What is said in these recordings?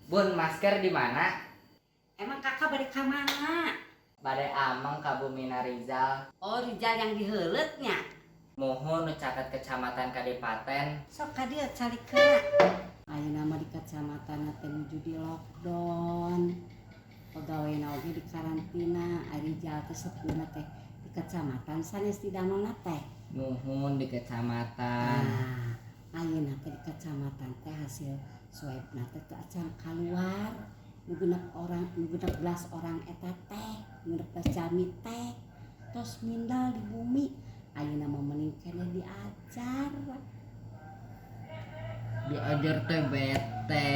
Bun, masker di mana? Emang kakak balik ke mana? Bade ameng ka Bumina Rizal. Oh, Rizal yang di Heuleutnya. Muhun, nu caket kecamatan Kadipaten. Sok ka dieu, calik heula. Ayeuna mah di kecamatan teh nuju di lockdown. Pegawai oge di karantina, ari Rizal teh sepuhna teh di kecamatan sanes di damelna teh? Muhun, di kecamatan. Nah, ayeuna teh di kecamatan teh hasil swabna teh teu acan kaluar. Nu 6 orang, nu 16 orang eta teh, nu 16 jalmi teh tos mindal di bumi. Ayeuna mah mending keneh diajar. Diajar teh bete.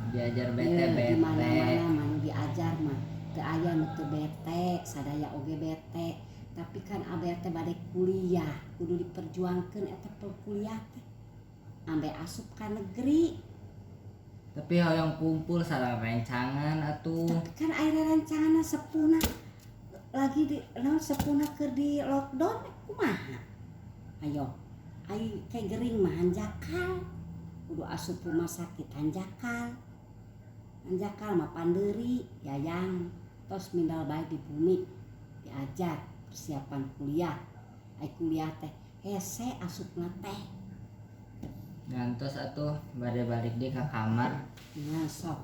Diajar bete. Ye, di Bete. Mana-mana mah nu diajar mah teu aya nu teu bete, sadaya oge bete. Tapi kan Abel teh bade kuliah, kudu diperjuangkeun eta kuliah teh. Ambe asup ka negeri. Tapi hoyong kumpul sareng rencangan atuh. Tapi kan aya rencangan sepuhna lagi di naon, sepuhna keur di lockdown, kumaha? Ayo, ai kayak gering mah hanjakal. Kudu asup rumah sakit hanjakal. Hanjakal mah pandeuri, yayang tos mindal bae di bumi, diajar persiapan kuliah. Ai kuliah teh hese asupna teh. Ngantos atuh, bade balik di ka kamar. Nah, sok.